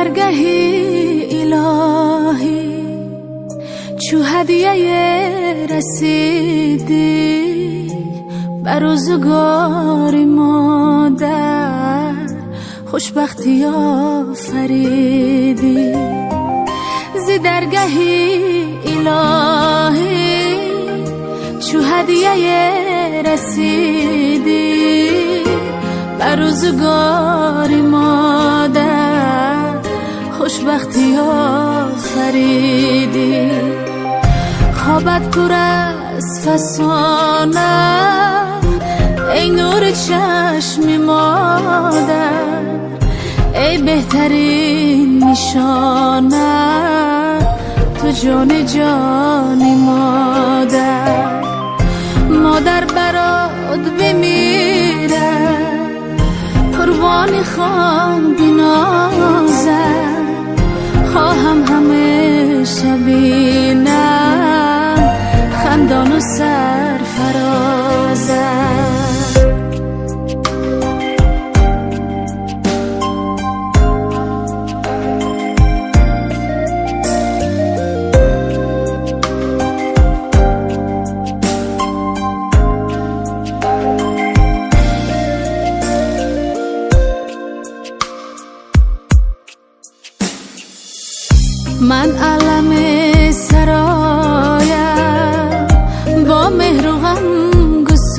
Даргаҳи илоҳӣ чу ҳадияе расидӣ, ба рӯзгори модар хушбахтӣ офаридӣ. Зи даргаҳи илоҳӣ чу ҳадияе расидӣ, ба рӯзгори модар хушбахтӣ офаридӣ. Хобат пур аз фасона, эй нури чашми модар, эй беҳтарин нишона, ту ҷони ҷони модар. Модар барот бимирад, қурбони хоби нозат, хоҳам ҳамеша бинам хандону сарфарозат. Ман алами сароям бо меҳру ғамгусорӣ,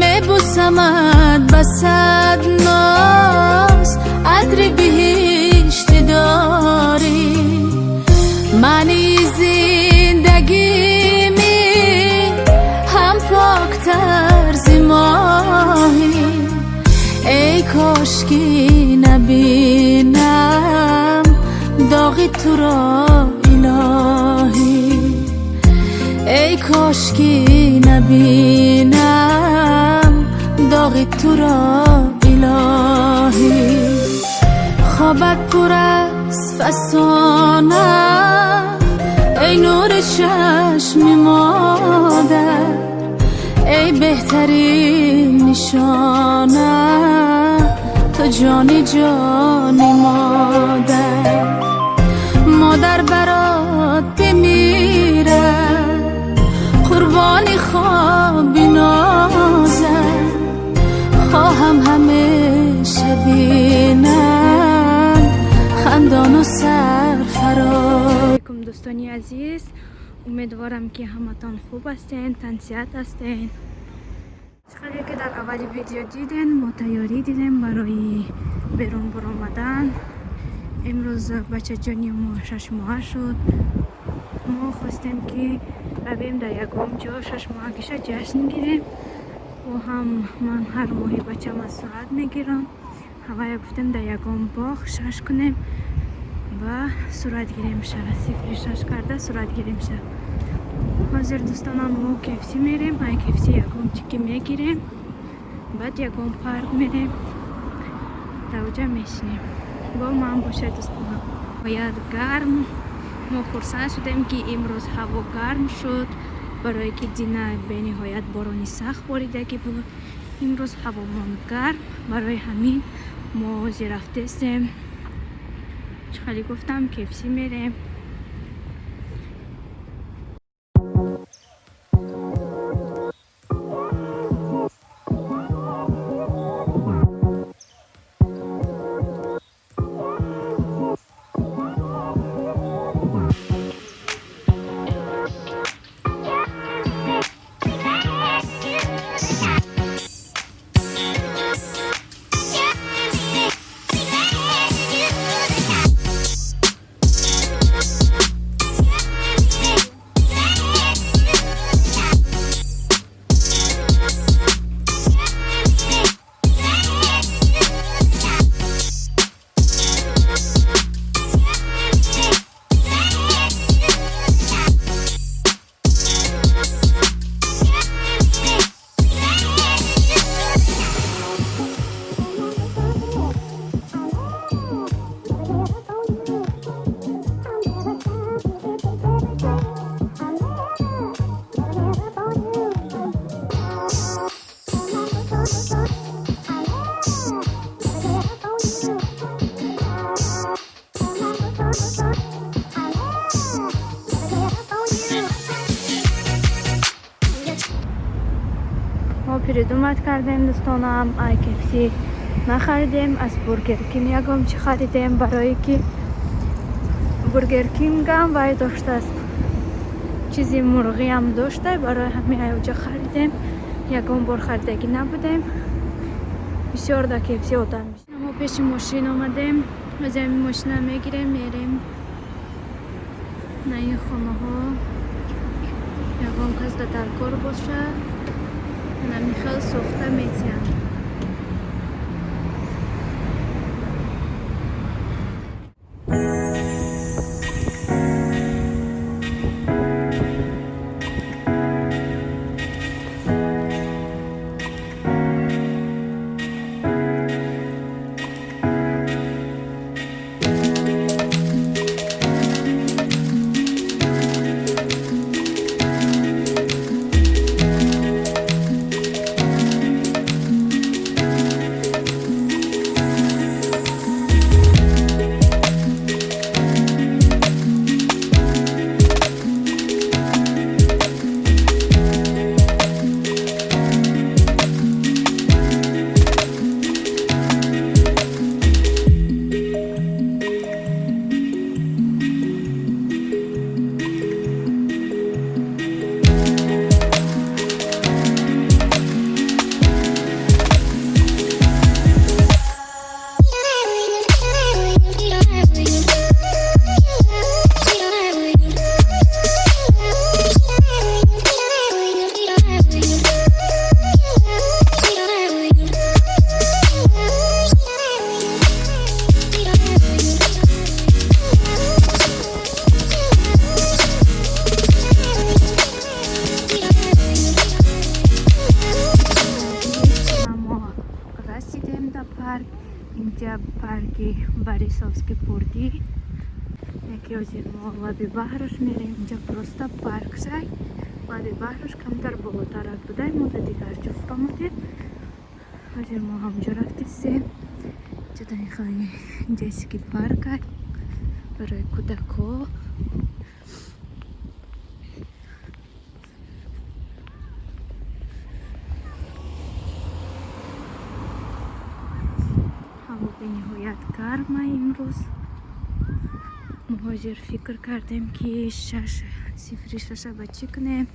мебусамад ба сад ноз атри биҳишти дорӣ. Маънии зиндагими ҳам поктар зи моҳӣ, эй кошки набинам доғи туро илоҳӣ, эй кошки набинам доғи туро илоҳӣ. Хобат пур аз фасона, эй нури чашми модар, эй беҳтарин нишона, ту ҷони ҷони модар. Модар барот бимирад, қурбони хоби нозат, хоҳам ҳамеша бинам хандону сарфароз. Алейкум, дӯстони азиз, умедворам, ки ҳаматон хуб ҳастен, тансиҳат ҳастен. Чӣ ки дар аввали видео диден, мо тайёрӣ дидем барои берун баромадан. Имрӯз бачаҷони мо 6 моҳа шуд. Мо хостем, ки равем дар ягон ҷо, 6 моҳагиша ҷашн гирем. Бо ҳам ман ҳар моҳи бачама сурат мегирам. Ҳавая гуфтем, дар ягон боғ шаш кунем ва сурат гирем ша, сифри шаш карда сурат гирем ша. Ҳозир, дӯстонам, мо КФС мерем, ай КФС ягон чики мегирем, баъд ягон парк мерем, дар оҷа мешинем. Бо ман бошед, дӯстонам. Бояд гарм. Мо хурсанд шудем, ки имрӯз ҳаво гарм шуд, барое ки дина бениҳоят борони сахт боридагӣ буд. Имрӯз ҳавомон гарм, барои ҳамин мо ҳозир рафтестем, чӣ хеле гуфтам, КФС мерем. Придумать кардем, дӯстонам, ай KFC нахаридем, аз Бургер Кинг ягон чӣ харидем, барое ки Бургер Кингам вай доштааст, чизи мурғиам дошта, барои ҳамин ай оҷа харидем. Ягон бор харидагӣ набудем. Бисёр дар KFC одам. Мо пеши мошин омадем, аз ҳамин мошина мегирем, мерем. На, ин хонаҳо ягон кас дар кор бошад, намихел сохта метиҳанд. Мо расидем дар парк. Инҷа парки Борисовский пруды. Яке ҳозир мо лаби баҳрош мерем. Инҷа просто парк шай, лаби баҳрош камтар болотарак будай, мо дар дигар ҷо фуромадем. Ҳозир мо ҳамҷо рафтисем. Инҷа дар детский парк ай барои кӯдакҳо. Ҳаво бениҳоят гарма имрӯз. Мо ҳозир фикр кардем, ки шаш сифри шаша ба чӣ кунем.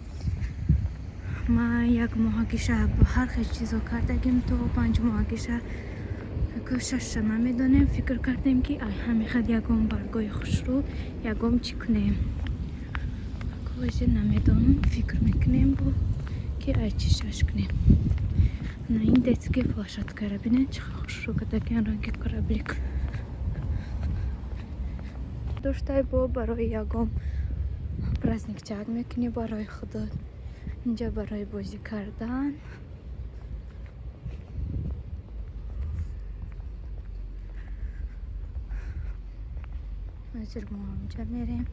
Ма як моҳагиша ҳар хел чизо кардагим, то 5 моҳагиша шашша намедонем. Фикр кардем, ки ай ҳамин хел ягон баргои хушрӯ, ягон чӣ кунем. Ҳозир намедонам, фикр мекунем бо ки ай чӣ шаш кунем. На, ин детский площадкаро бинед, чӣ хушрӯ кардагиан, ранги кораблик доштай. Бо барои ягон праздникчак мекунӣ барои худот. Инҷа барои бозӣ кардан. Ҳозир мо ҳамҷа мерем.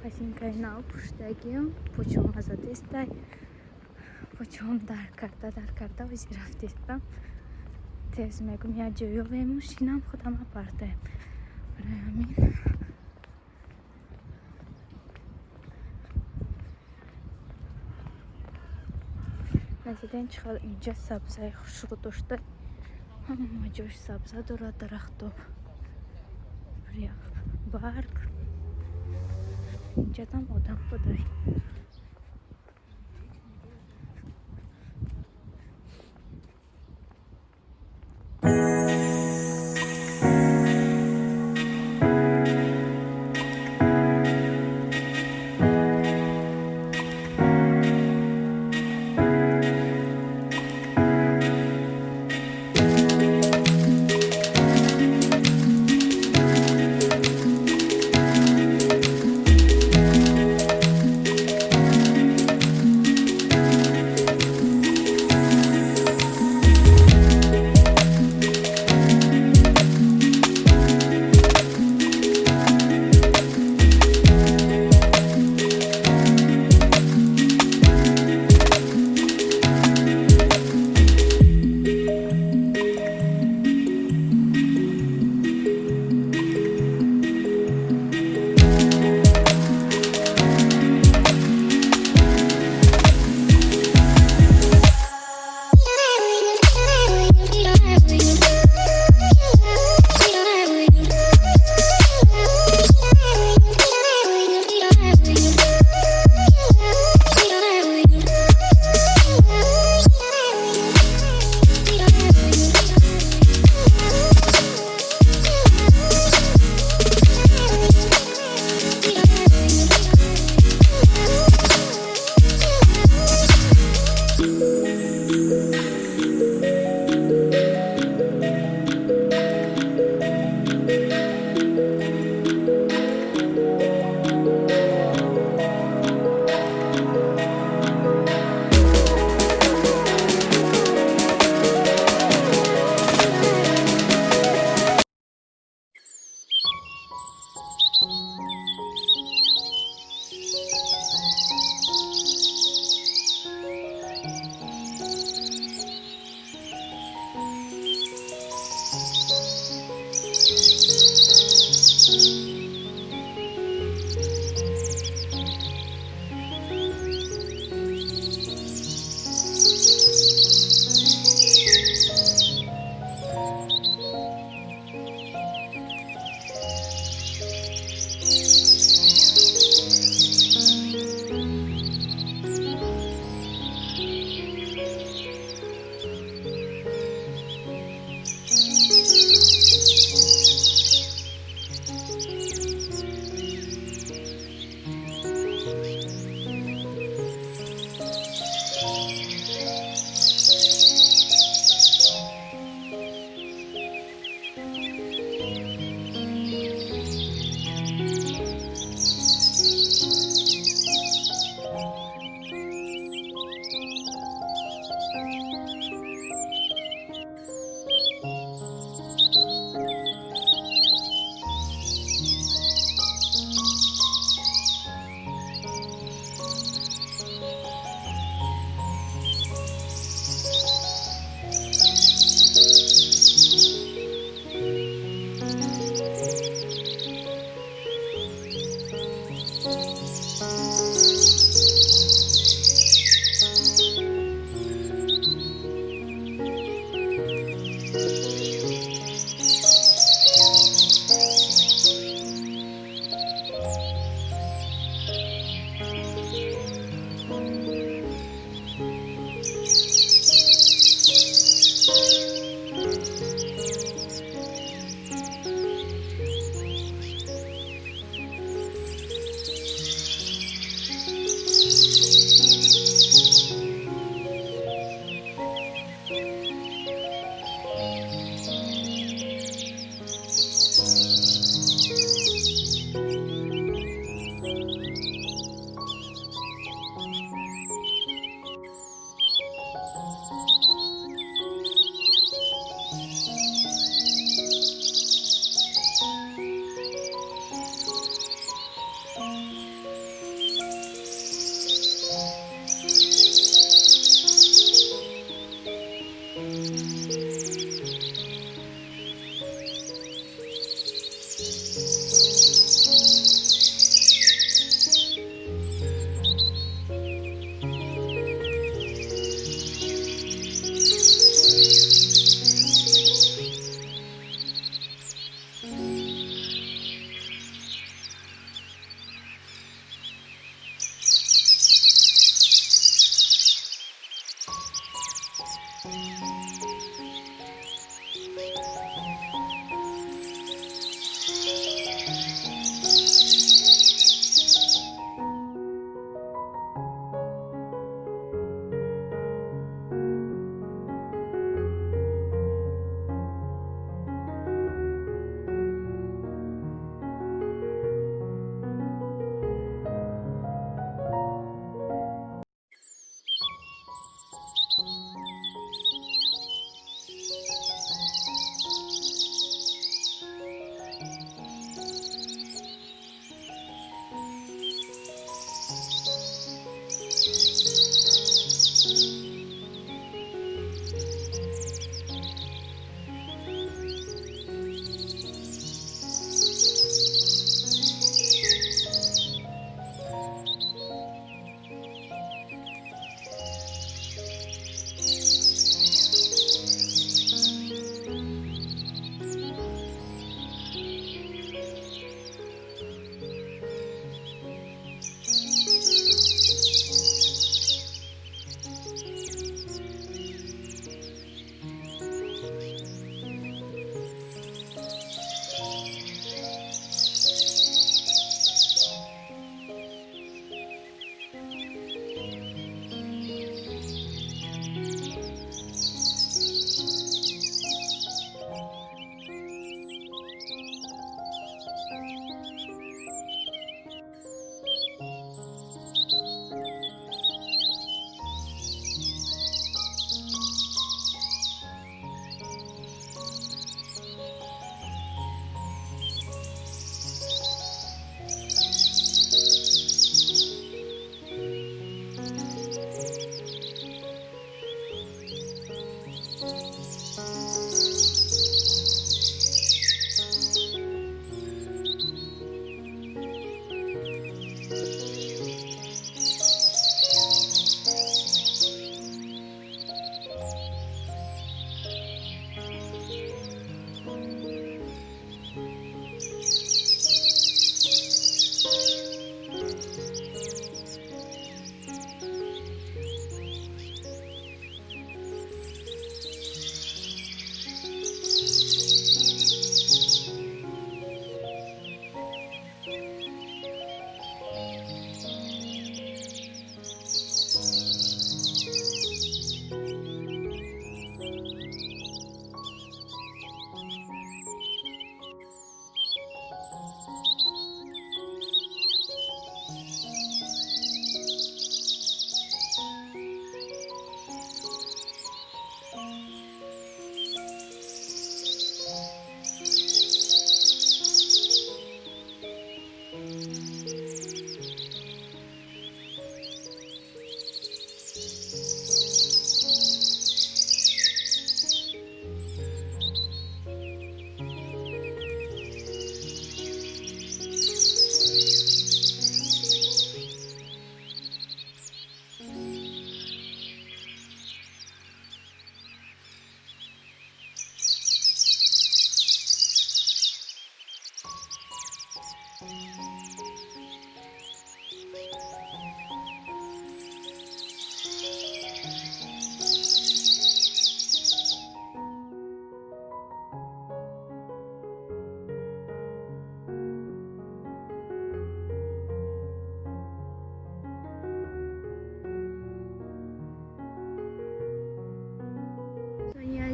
Ботинкаи нав пӯшидагим, почом азадестай, почом дар карда, дар карда ҳозир рафтестам. Тез мегум, як ҷо ёвему, шинам, худам апартаем. Барои ҳамин надидем, чӣ хел инҷа сабзаи хушрӯ дошта, ҳама ҷош сабза дорад, дарахто, барг. Инҷадам одам будай.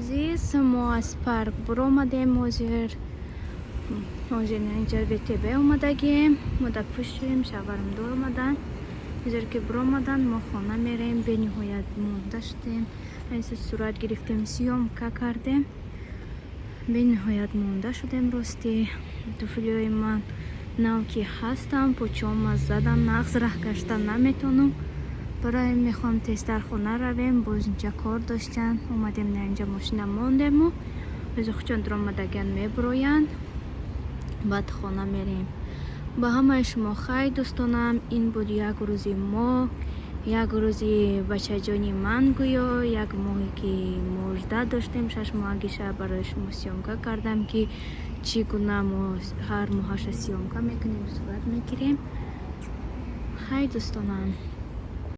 Азиз, мо аз парк буромадем. Ҳозир инҷа ВТБ омадагем. Мо дар пуштем, шаварам дур омадан. Ҳозир ки буромадан, мо хона мерем. Бениҳоят монда шудем. Айса сурат гирифтем, съёмка кардем, бениҳоят монда шудем. Рости, туфлиҳои ман нав ки ҳастам, почома задан, нағз раҳ гашта наметонам. Барои мехоҳам тезтар хона равем. Боз инҷа кор доштан, омадем на инҷа, мошина мондему ҳозир дуромадагиан мебуроянд, баъд хона мерем. Ба ҳамаи шумо хайр, дӯстонам. Ин буд як рӯзи мо, як рӯзи бачаҷони ман. Гӯё як моҳе ки мужда доштем, 6 моҳагиша барои шумо съёмка кардам, ки чӣ гуна мо ҳар моҳаша съёмка мекунем, сурат мегирем. Хайр, дӯстонам.